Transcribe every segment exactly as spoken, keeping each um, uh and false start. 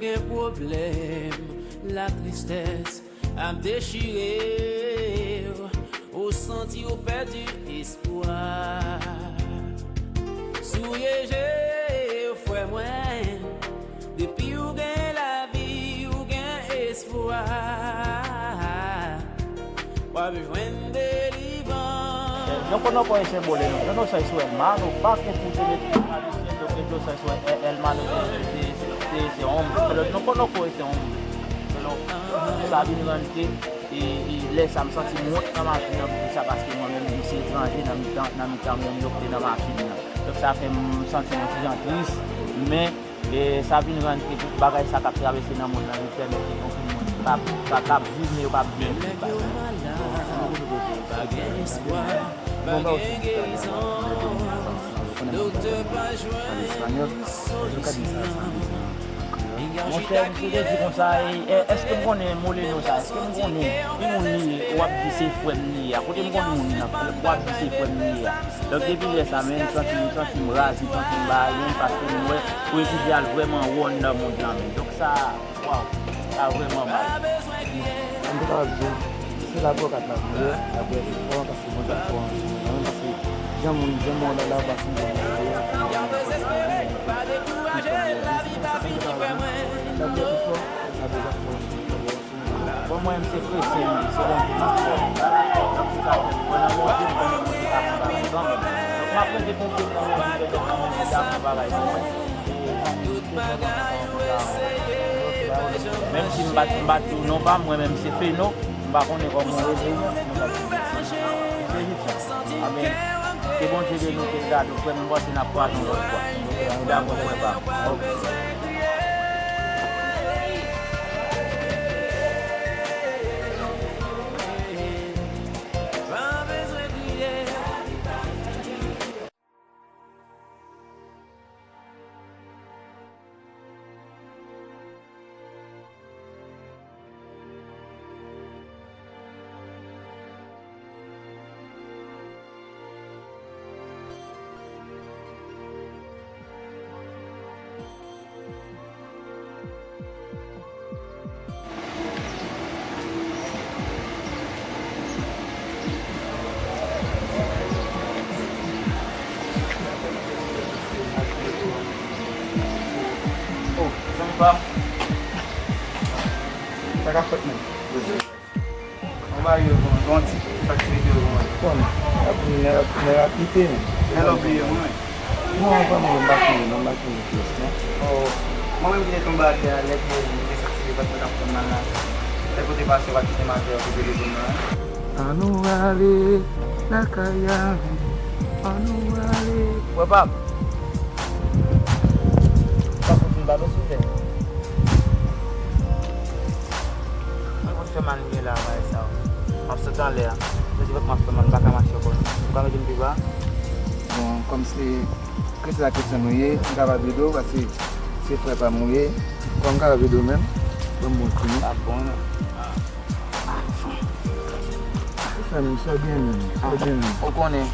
Pwoblèm, latristès ap dechire w, ou santi w pèdi espwa. Souye je w, frè mwen, depi w gen lavi, w gen espwa. W ap jwenn delivrans. Yo conozco ese bolero. Yo no sé si es malo, pa que tú te metes mal diciendo que yo sé si es el malo, que te dice hombre. Pero no conozco ese hombre. Pero sa vin rantre, e, e lè sa m santi m wont nan machin nan pou sa, paske mwen menm m se etranje nan mitan, nan mitan moun yo ki te nan machin nan. Donk sa fè m santi m yon ti jan tris, men E sa vin rann ke tout bagay sa k ap travèse nan mond lan, li pèmèt ke gen anpil moun ki pa, pa, k ap viv, men yo pa viv menm tout bagay. Bon, ba w sou ti bagay la, konnen mwen pa konn pale espanyòl, yo ka di sa, sa vle di an kreyòl. Monchè, m sou te di konsa, e, e, èske m konnen Moleno sa? Èske m konnen ki moun li ye? W ap di se frè m li ye a. Kote m konn moun nan? W ap di se frè m li ye a. Donk, depi lè sa, men, m santi, m santi m raz, m santi m bagay menm, paske m wè pwezi a l vrèman wo anndan mond lan menm. Donk, sa, waw, sa vrèman mal. An tou ka, w ap di, se la pou kat la pou lè, la pou lè fò, paske Bondye fò anpil, menm paske jan moun, jan moun la, la, paske moun la, la pou lè fò, la pou lè fò. Bon, mwen menm se kretyen m ye, se Bondye m ap fè. Donk, se sa k fè m kwè nan Bondye, m konnen Bondye ka fè bagay kanmenm. Donk, m ap rete konfye nan Bondye, lè Bondye ka fè bagay pou mwen. Menm si m pa t, m pa t di w non pa m, mwen menm se Feno, m pa konnen kòman w rele w, mwen pa t di w. Se Egipsyen. Amèn. Ke Bondye beni w, ke l gade w, frè m, m panse n ap kwaze yon lòt fwa. Mwen dakò, frè pa m. Ok. Oh, zanmi pa m. Sa k ap fèt menm? Mwen ba yo bon, bon ti, sa ki mete yo bon. Bon, nèg ap, nèg ap kite, men. Nèg ap bliye mwen. Non, vrèman, mwen pa sonje, non, mwen pa sonje pyès, non. Oh, mwen menm ki te tonbe atè a, lè ke mwen te santi ke bat mwen t ap fè m mal la. Lè kote pase, w ap kite m atè a, kote telefòn nan. Ann nou ale lakay la, ann nou ale. Wè pa m. Pa konn fin ba nou sou tè. Mwen konn fè mal mwen la, bagay sa yo. M ap sot anlè a. Mwen di, mwen ap fè mal, m pa ka mache ankò non. Ou ka mete m pi ba? Bon, kòm se kretyen ak kretyen nou ye, m kapab ede w, paske se frè pa m ou ye. Kòm m kapab ede w menm, ban m bon ti non. Pa bon non. Ou fè m, fè byen menm, fè byen menm. Ou konnen.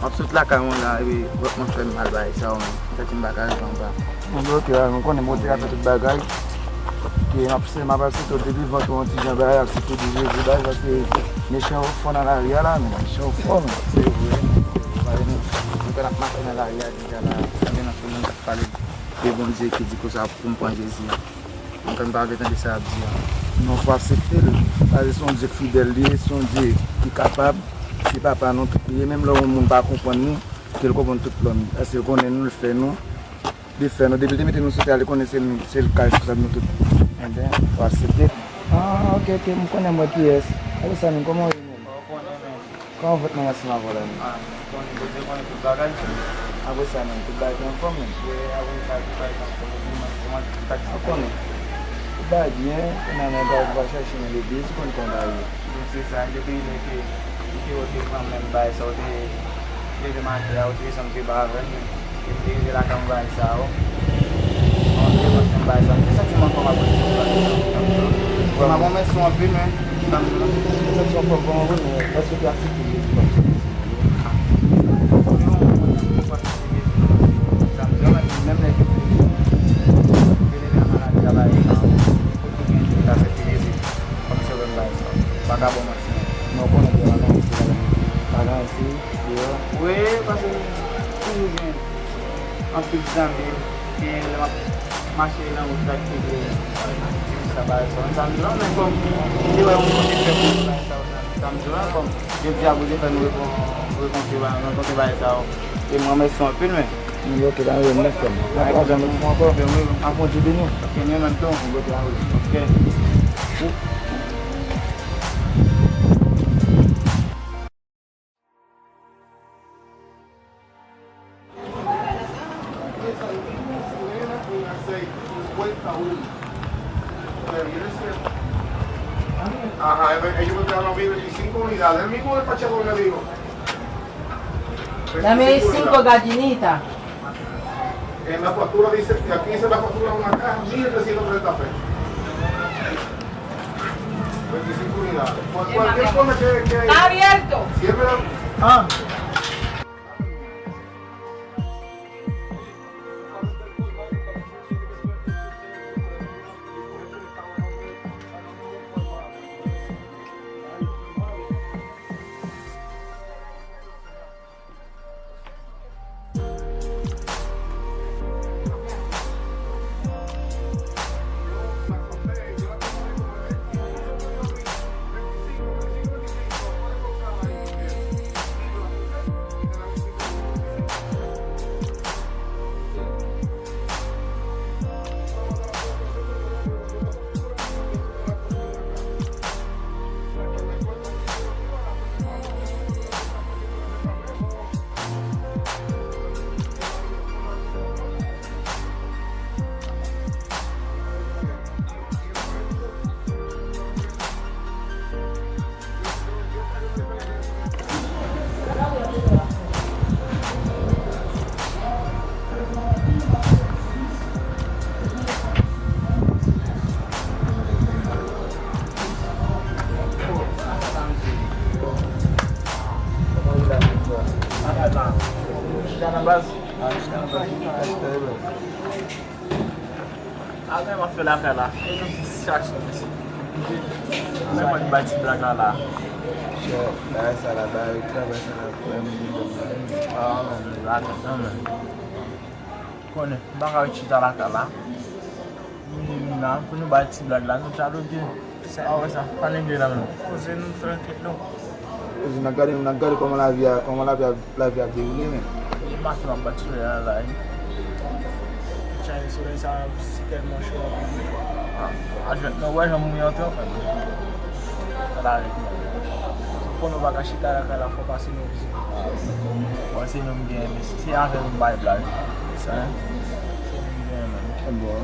M ap sot lakay mwen la, epi wòt mwen fè m mal bagay sa yo menm. Sa ki m pa ka rive anba. Mwen bloke la, mwen konnen Bondye ka fè tout bagay. Ke m ap se, m ap asepte w depi vant ou yon ti jan bagay, asepte w di Jezi bagay, paske mechan yo fò nan lari a la, men mechan yo fò, men. Se vre. Mwen kwè n ap mache nan lari a deja la, tande nan sou moun k ap pale de Bondye ki di konsa pou m pran Jezi a. Mwen kwè n pa vle tande sa y ap di a. Non, fò aksepte l. Paske se yon Dye k fidèl li ye, se yon Dye ki kapab, se papa nou tout li ye. Menm lè yon moun pa konprann nou, ke l konprann tout plan nou. Èske l konnen nou, l fè nou, li fè nou. Depi l te mete nou sou tè a, li konnen se l, se l ka responsab nou tout. Enben, fò aksepte. Ah, ok, ok, m konnen mwen kiyès. Alo, Samy, kòman w ye menm? Kòman vant nan ansanm avè w la menm? Ah, konnen, Bondye konnen tout bagay. Apre sa menm, tout bagay te anfòm menm? Wi, apre sa, tout bagay te anfòm. Epi mwen, mwen, mwen, mwen, ou konnen. Tout bagay byen, kounye a nèg la ou va chache nan legliz, ou konn kòman bagay ye. Donk se sa, depi lè ke ou te wè ke kanmenm bagay sa ou te leve maten an, ou te desann pi ba avè m, men. Epi te rive lakay mwen bagay sa yo. Mwen te panse m bagay sa, m te santi m ankò m ap rete bagay sa yo. M ap remèsye w anpil, men, sa m di w ankò bon, wi, men èske w te aksepte Jezi kòm Sovè? Sa m di w, men menm lè ke Lè m ap mache nan wout la ki te gen sa bagay sa. Sa m di la, men kòm li te wè yon kote fè pou bagay sa, sa m di la, kòm jodi a Bondye fè nou rekontre bagay sa yo. E m remèsye w anpil, men. Ok, pa gen pwoblèm, frè m. N ap kwaze yon lòt fwa ankò. Wi, wi. Ap Bondye beni w. Ok, men menm tou. Ok, pa gen pwoblèm. Ok. Ajá, ellos me quedaron a mí veinticinco unidades, el mismo despachador me dijo. Dame cinco gallinitas. En la factura dice, aquí dice la factura de una caja, mil trescientos treinta pesos. Veinticinco unidades. Cualquier cosa que, que... Está abierto. Siempre la... Ah. A, men m ap fè lakay la. E nou di distraksyon, mesye. Men mwen ki bay ti blag la la. Chè, bagay sa la, bagay, travay sa la, vrèman, li bon, men. A, men, lakay, men. Konnen, m pa ka ret chita lakay la. Vini, vini la, pou nou bay ti blag la, nou tchaloke. Sa, a wè sa, pa nègle la menm. Poze nou trankil non. Poze n ap gade, n ap gade kòman lavi a, kòman lavi a, lavi a ap dewoule menm. E maten m ap bat solèy la la wi. Chay solèy sa si tèlman cho anpil wi. A, a jwèt nan wè jan moun yo antre anfen. Sa la règ menm. Pou nou pa ka chita lakay la fò pase nou vizit. Bon, se nou m gen, men si se avè nou m bay blag. Sa, se nou m gen menm. Bon.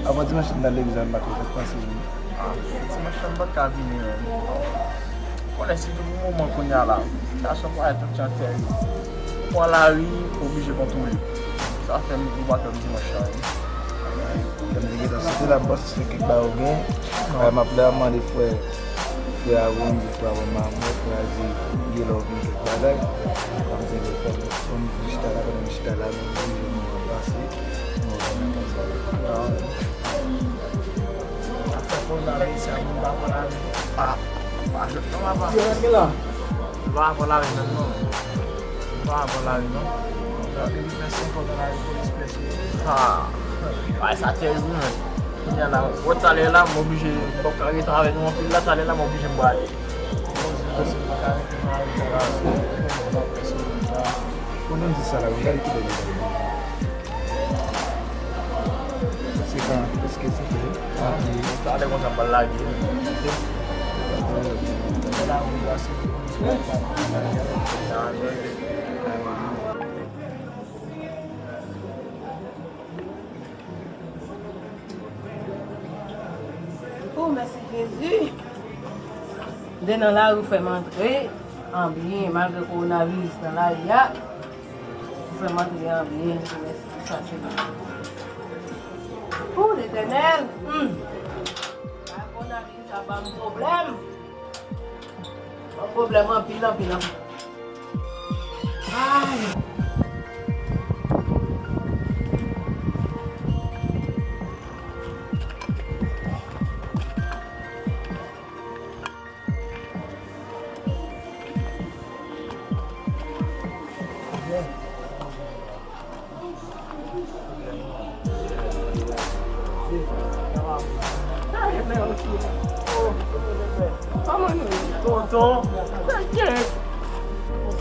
Avan dimanch m t al legliz la, m pa t wè sa k pase menm. A, dimanch la m pa t ka vini menm. Konnen sitou pou moman kounye a la. Sitiyasyon pa tout jan tèl. Pran lari, oblije kontwole. Sa fè m, m pa t wè m dimanch la wi. Lè m te gentan soti la, m panse se kèk bagay ou gen. Ay, m ap la mande frè, frè a Wendy, frè a Maman, frè a di, gen lè w gen kèk bagay. Sa m di, fò m, fò m vin chita la, pandan m chita la, m oblije m pase. Afè pou nan Ayiti a, moun pa pran lari. A, pa jwèt non, papa. Yo, rete la. Yo pa pran lari menm non. Yo pa pran lari non. Depi fè senk an nan lari, polis pèse. A, bagay sa terib wi, men. Kounye a la, wè talè la, m oblije, m p ap ka rete avè nou anpil la, talè la, m oblije m prale. Pou nou di sa la, gade ki bagay. Konsekan, èske se te anpi? Talè konsa m pral lage. O, mèsi Jezi. M te nan lari, ou fè m antre an byen, malgre kowonaviris nan lari a. Ou fè m antre an byen, mèsi pou sa, Senyè. O, Letènèl, hmm. Sa kowonaviris la ban m pwoblèm. Ban m pwoblèm anpil, anpil, anpil. Ay. Kòman nou ye? Tonton. Sa k gen?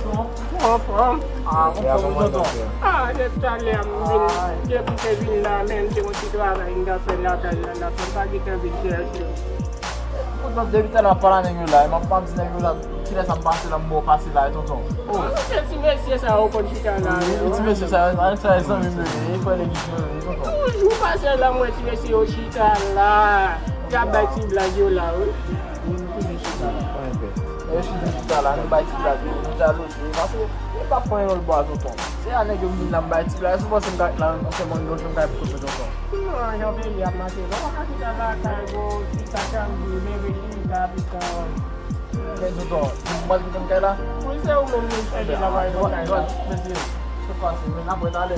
Tonton. Ou anfòm? Ah, anfòm, tonton. Ah, depi talè a m vin, depi m te vin la, men m te gon ti travay m t ap fè lakay la, la, m pa gentan vin chèche w. Tonton, depi talè a m ap pale a nèg yo la, e m ap, m ap di nèg yo la, kilè sa m pase la, m ba w pase la, e tonton. Oh. Ou se ti mesye sa yo konn chita la, wi, ti mesye sa yo, sa, sa, zanmi m yo ye, e frè legliz mwen yo ye, tonton. Yon jou pase la, m wè ti mesye yo chita la, y ap bay ti blag yo la, wi. Wi, nou toujou chita la, pa enpè. Lè yo chita, chita la, nou bay ti blag yo, nou jaloze, paske yo pa fè yon lòt bò a, tonton. Se a nèg yo vin la, m bay ti blag, si w panse m ka ret la, ansanm ak nou, m ka ret kote tonton. Non, jan peyi ap mache, non, pa ka chita lakay, bon, chita, chak jou, leve, chita, pikan. Men tonton, m pral kite m kay la. Wi, se ou menm nou chèche travay nan kay la. Mesye, se fasil, men n ap wè talè.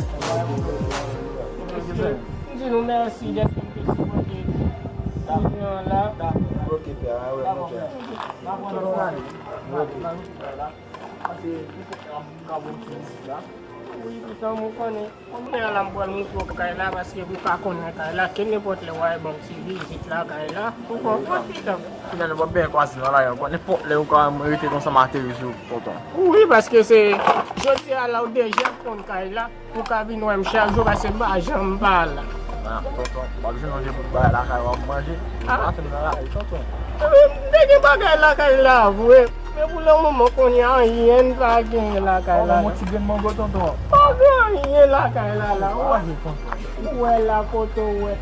M di nou mèsi dèske m te sipòte ti jan la. Ok, pè, a wè, mon pè. Ok. Pase, m ka bon ti mesye la. Wi, pikan, mwen konnen. Kounye a la, m pral montre w kay la, paske ou ka konnen kay la, ke nenpòt lè w al ban m ti vizit lakay la, ou konprann, pikan. Kounye a nou p ap byen kwaze nan lari ankò, nenpòt lè ou ka rete konsa m ateri sou ou, tonton. Wi, paske se, jodi a la, ou deja konn kay la, ou ka vin wè m chak jou, paske m pa janm pa la. Ah, tonton, w ap jwenn yon bout bagay lakay w ap manje, ou pa antre nan lari, tonton. M te gen bagay lakay la, vre. Men pou le moman, kounye a, anyen n pa genyen lakay la. Yon ti grenn mango, tonton. Pa gen anyen lakay la, la. Ou wè, tonton. Ou wè la, kote w wè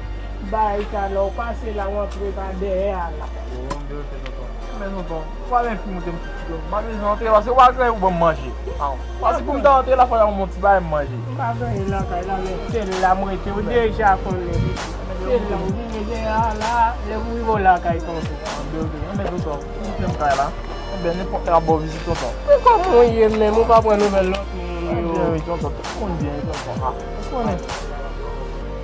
bagay sa la, ou pase la, ou antre pa dèyè a la. Oh, m verifye, tonton. Men, tonton, ou pa menm fi moute m ti tonton. M pa bezwen antre, paske ou pa gen anyen pou ban m manje. Ah, paske pou m ta antre la, fò y ap ban m yon ti bagay m manje. M pa gen anyen lakay la, men se la m rete, ou deja konnen. Se la, ou vin dèyè a la, lè ou rive w lakay, tonton. Anben, ok, anben, tonton. Ou fè m kay la. Enben, nenpòt lè m ap ba w vizit, tonton. Men kòman w ye menm? Ou pa pran nouvèl lòt moun yo? Byen, wi, tonton. Tout moun byen, wi, tonton. Ah, ou konnen.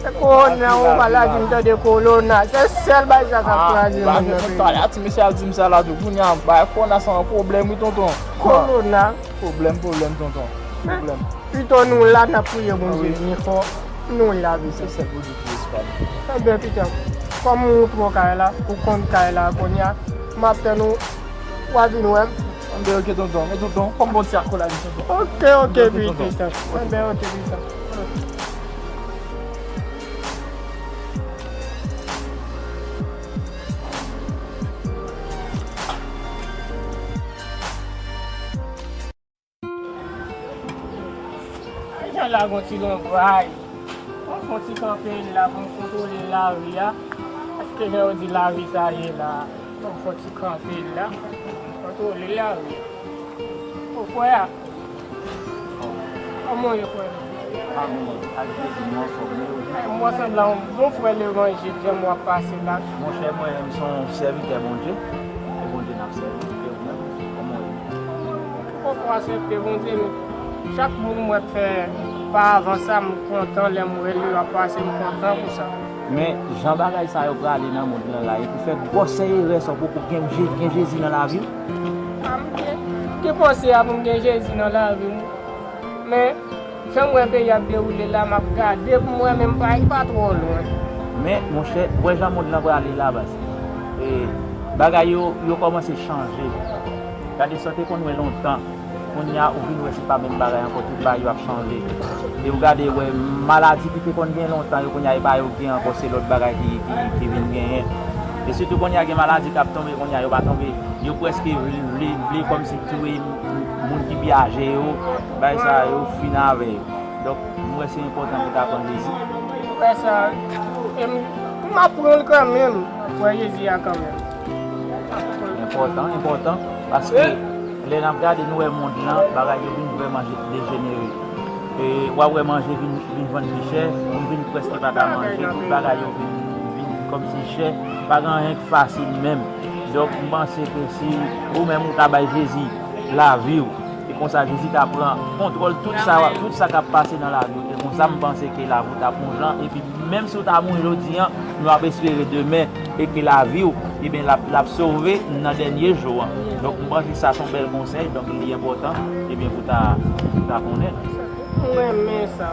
Se kowona, yon maladi, m tande kowona. Se sèl bagay sa k ap kraze moun nan peyi. Talè a, ti mesye a di m sa la tou. Kounye a, bagay kowona sa yon pwoblèm, wi, tonton. Kowona? Pwoblèm, pwoblèm, tonton. Pwoblèm. Pito nou la, n ap priye Bondye byen fò. Nou la, pito. Se sèl Bondye ki responn. Enben, pito, kòm ou montre w kay la, ou konn kay la, kounye a, m ap tann ou, w a vin wè m. Enben, ok, tonton. Men, tonton, fò m ba w ti akolad, tonton. Ok, ok, pito. Enben, ok, pito. Jan la gon ti lonbray. Mwen fè yon ti kanpe la pou m kontwole lari a. Paske jan yo di lari sa ye la. Mwen fè yon ti kanpe la. Kontwole lari a. O frè a. Kòman w ye, frè m? Pa mwen, ak plezi, nou anfòm, men wi. Mwen sanble a yon bon frè levanjil, jan w ap pase la. Monchè, mwen menm, m se yon sèvitè Bondye. E Bondye n ap sèvi, e ou menm, kòman w ye? M poko aksepte Bondye, men chak moun mwen fè pa avan sa, m kontan lè m wè li ap pase, m kontan pou sa. Men, jan bagay sa yo prale nan mond lan la, e pou fè gwòsè erè sa, w poko gen, gen Jezi nan lavi w? A, m te, m te panse a pou m gen Jezi nan lavi m. Men, jan m wè peyi ap dewoule la, m ap gade pou m wè, men m pa, li pa twò lwen. Men, monchè, w wè jan mond lan prale la, baz. E, bagay yo, yo kòmanse chanje. Gade sa w te konn wè lontan. Kounye a, ou vin wè se pa menm bagay ankò, tout bagay yo ap chanje. E ou gade, wè, maladi ki te konn gen lontan yo, kounye a, e pa yo gen ankò, se lòt bagay ki, ki, ki vin genyen. E sitou kounye a, gen maladi k ap tonbe, kounye a, yo pa tonbe. Yo prèske vle, vle, vle kòmsi touye moun ki pi aje yo, bagay sa yo fin avè yo. Donk, m wè se enpòtan pou w ta pran Jezi. Ou wè sa, e m, m ap pran l kanmenm, m ap pran Jezi a kanmenm. Enpòtan, enpòtan, paske lè n ap gade, nou wè mond lan, bagay yo vin vrèman je-, dejenere. E, w ap wè manje vin, vin vann pi chè, moun vin prèske pa ka manje, tout bagay yo vin, vin kòmsi chè, pa gen anyen k fasil menm. Donk, m panse ke si ou menm ou ta bay Jezi lavi w, e konsa Jezi ta pran kontwòl tout sa, tout sa k ap pase nan lavi w. E konsa m panse ke lavi w t ap yon jan, epi menm si w ta mouri jodi an, nou ap espere demen, e ke lavi w, ebyen, l ap, l ap sove nan dènye jou an. Donk, m panse sa se yon bèl konsèy, donk li enpòtan, ebyen, pou ta, pou ta konnen. M renmen sa.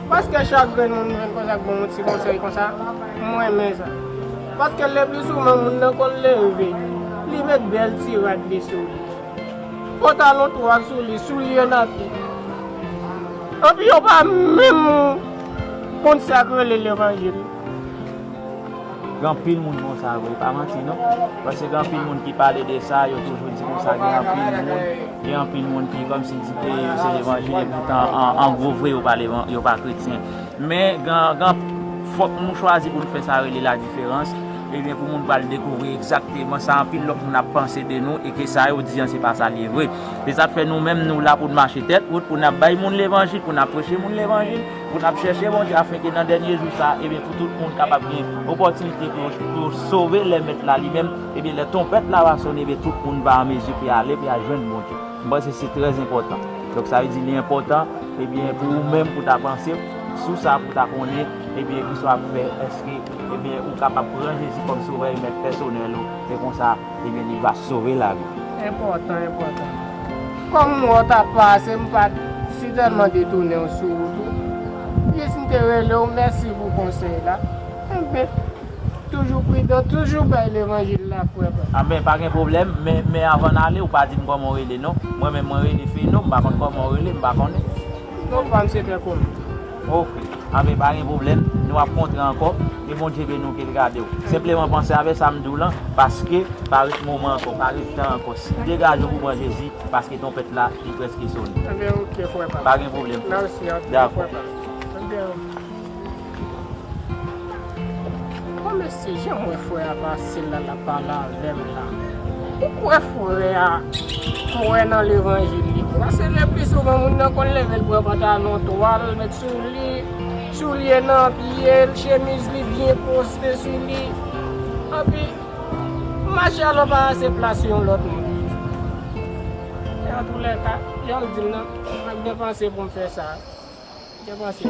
Paske chak grenn moun jwenn konsa k ban w yon ti konsèy konsa, m renmen sa. Paske le pli souvan moun nan konn leve, li met bèl ti rad li sou li. Pantalon twal sou li, soulye napi. Anpi yo pa menm konn sa k rele levanjil. Gen anpil moun konsa vre, pa manti non. Paske gen anpil moun ki pale de sa, yo toujou di konsa gen anpil moun, gen anpil moun ki kòmsi di ke se levanjil, epoutan an, an gwo vre yo pa levan-, yo pa kretyen. Men gen, gen, fòk nou chwazi pou nou fè sa rele ladiferans. Ebyen, pou moun pral dekouvri egzakteman sa anpil lòt moun ap panse de nou e ke sa yo di an se pa sa l ye vre. Se sa k fè nou menm nou la pou n mache tèt wout, pou n ap bay moun levanjil, pou n ap preche moun levanjil, pou n ap chèche Bondye afenke nan dènye jou sa, ebyen, pou tout moun kapab gen opòtinite pou, pou sove lè Mèt la li menm, ebyen, lè twonpèt la va sone, ebyen, tout moun va an mezi pou y ale, pou y al jwenn Bondye. M panse se trè enpòtan. Donk, sa vle di li enpòtan, ebyen, pou ou menm, pou ta panse sou sa, pou ta konnen, ebyen, ki sa w ap fè, èske, ebyen, ou kapab pran Jezi kòm sovè e mèt pèsonèl ou, e konsa, ebyen, li va sove lavi w. Enpòtan, enpòtan. Kòm mwen w t ap pase, m pa t sitèlman detounen w sou wout ou. Jis m te rele w, mèsi pou konsèy la. Enben, toujou pridan, toujou bay levanjil la, frè pa. Anben, pa gen pwoblèm, men, men anvan n ale, ou pa di m kòman w rele, non. Mwen menm, mwen rele Feno, m pa konn kòman w rele, m pa konnen. Non, pa m se Pè Komi. Ok. Anben, pa gen pwoblèm, nou ap kontre ankò, e Bondye beni w, ke l gade w. Senpleman panse avè sa m di w lan, paske pa ret moman ankò, pa ret tan ankò. Degaje w pou pran Jezi, paske twonpèt la, li prèske sone. Anben, ok, frè pa. Pa gen pwoblèm. Mèsi anpil, dakò, frè pa. Anben, Bon, mesye, jan m wè frè a pase la, l ap pale avè m la. Ou kwè frè a kwè nan levanjil li? Paske le pli souvan, moun nan konn leve, l pran pantalon twal, l met sou li, soulye nan pye l, chemiz li byen poste sou li. Anpi, mache alò pa se plas yon lòt moun. E antoulèka, jan l di m nan, mwen byen panse pou m fè sa. Te panse.